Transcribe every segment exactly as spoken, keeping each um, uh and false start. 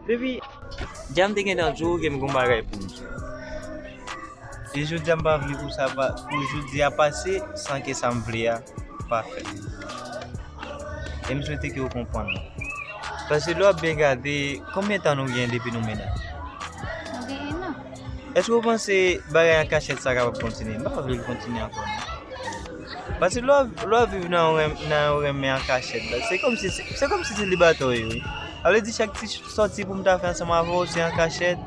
Depi, dja m te gentan di w ke m gen yon bagay pou m di w. E jodi a m pa vle pou sa pa, pou jodi a pase san ke sa m vle a pa fèt. E m swete ke w konprann mwen. Paske lè w ap byen gade, konbyen tan nou gen depi nou mennaj? Nou gen en an. Èske w panse bagay an kachèt sa kapab kontinye? M pa vle l kontinye ankò non. Paske lè w ap, lè w ap viv nan yon renm-, nan yon renmen an kachèt la, se kòmsi, se, se kòmsi selibatè w ye, wi. Sa vle di chak ti sòti pou m ta fè ansanm avè w, se an kachèt.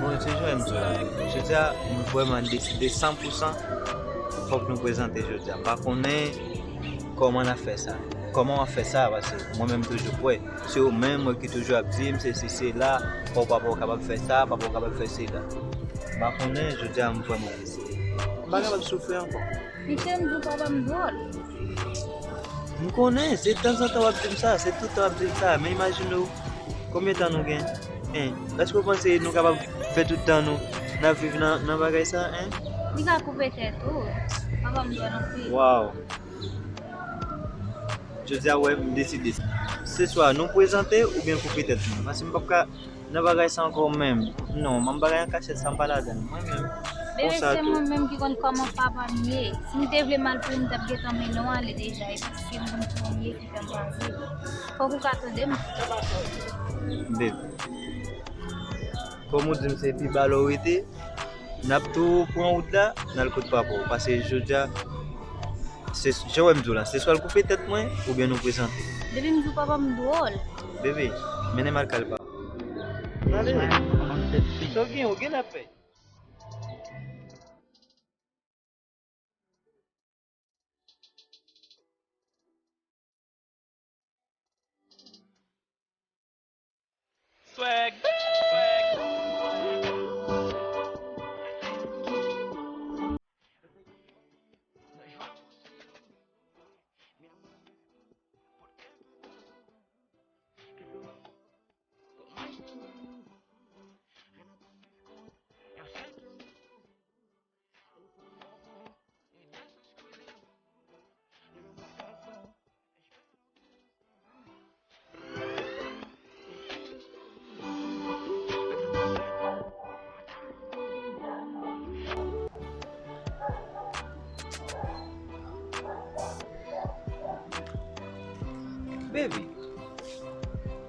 Bon, se jan m di w la. Jodi a, m vrèman deside san pou san. Fòk nou prezante jodi a. M pa konnen kòman n ap fè sa. Kòman w ap fè sa, paske mwen menm toujou kwè. Se ou menm ki toujou ap di m, se si, se la, papa w kapab fè sa, papa w kapab fè sila. M pa konnen, jodi a, m vrèman deside. M pa kapab soufri ankò. Michel, m di w papa m dwòl. M konnen, se tanzantan w ap di m sa, se tout tan w ap di m sa, men imajine w, konbyen tan nou gen? Hein? Èske w panse nou kapab fè tout tan nou, n ap viv nan, nan bagay sa, hein? Li ka koupe tèt ou. Papa m dwòl anpil. Waw. Jodi a, wè, m deside. Se swa nou prezante oubyen koupe tèt nou. Paske m p ap ka nan bagay sa ankò menm. Non, m bagay an kachèt sa m pa ladan l. Mwen menm, bebe, konsa se tou. Mwen menm ki konn kòman papa m ye. Si m te vle mal pou ou, m t ap gentan mennen w ale deja. E paske m konn kòman m ye ki fè m pa vle. Fòk ou ka tande m. Bebe. Kòm ou di m se pi ba lè w rete, n ap tou pran wout la, n al kot papa w. Paske jodi a, se jan w wè m di w la, se swa l koupe tèt mwen, oubyen nou prezante. Depi m di w papa m dwòl. Bebe, mennen m al kay papa. Prale. Sa w gen, ou gen lapè. Swag. Baby,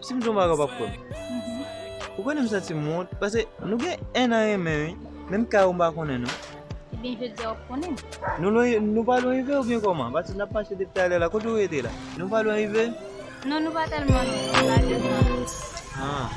si m di w yon bagay w p ap kwè m. Mhm. Ou konnen m santi m wont, paske nou gen en an renmen, wi. Menm kay ou m pa konnen, non. Ebyen, jodi a w ap konnen. Nou lwen, nou pa lwen rive oubyen kòman? Paske n ap mache depi talè la. Kote w rete la? Nou pa lwen rive? Non, nou pa tèlman lwen, nou pa tèlman lwen. Ah.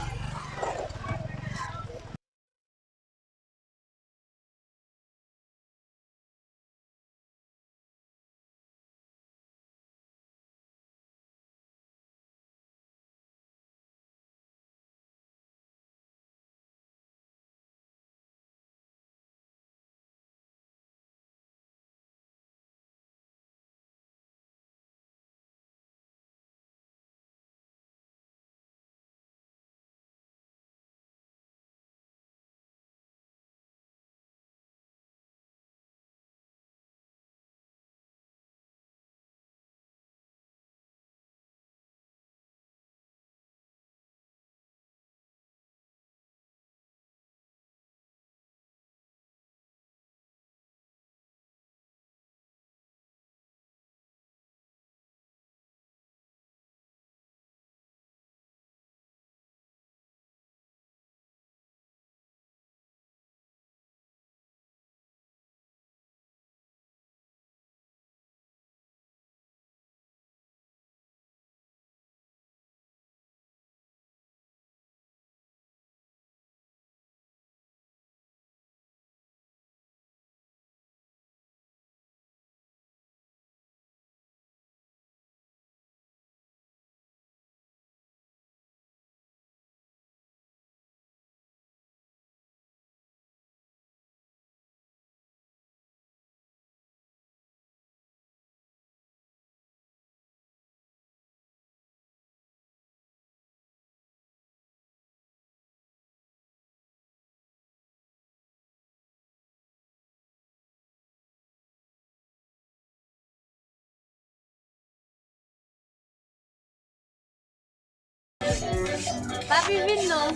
Papi vin non.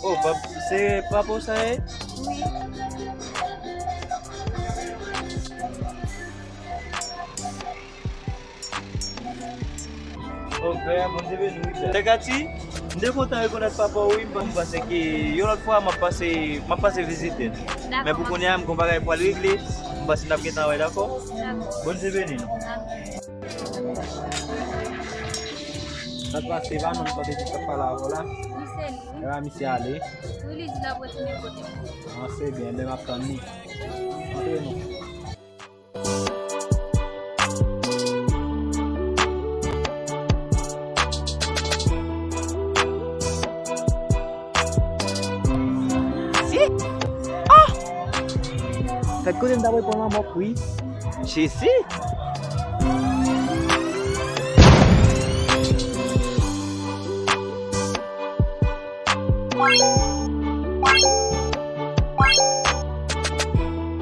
Oh, pap, se papa w sa ye? Wi. Ok, Bondye beni w, wi, frè. Tègati, m te kontan rekonèt papa w, wi, m pa, m panse ke yon lòt fwa, m ap pase, m ap pase vizite l. Men pou kounye a, m gon bagay pou al regle, m panse n ap gentan wè, dakò? Dakò. Bondye beni nou. Amen. Sa t pase, pa non, m tande ti t ap pale avè w la. Misye li, wi. Ewa, misye ale. Wi, li di l ap retounen kote m. Ah, se byen, men m ap tann li. Antre non. Si. Ah! Gad kote m ta pral pran lanmò wi. Jezi!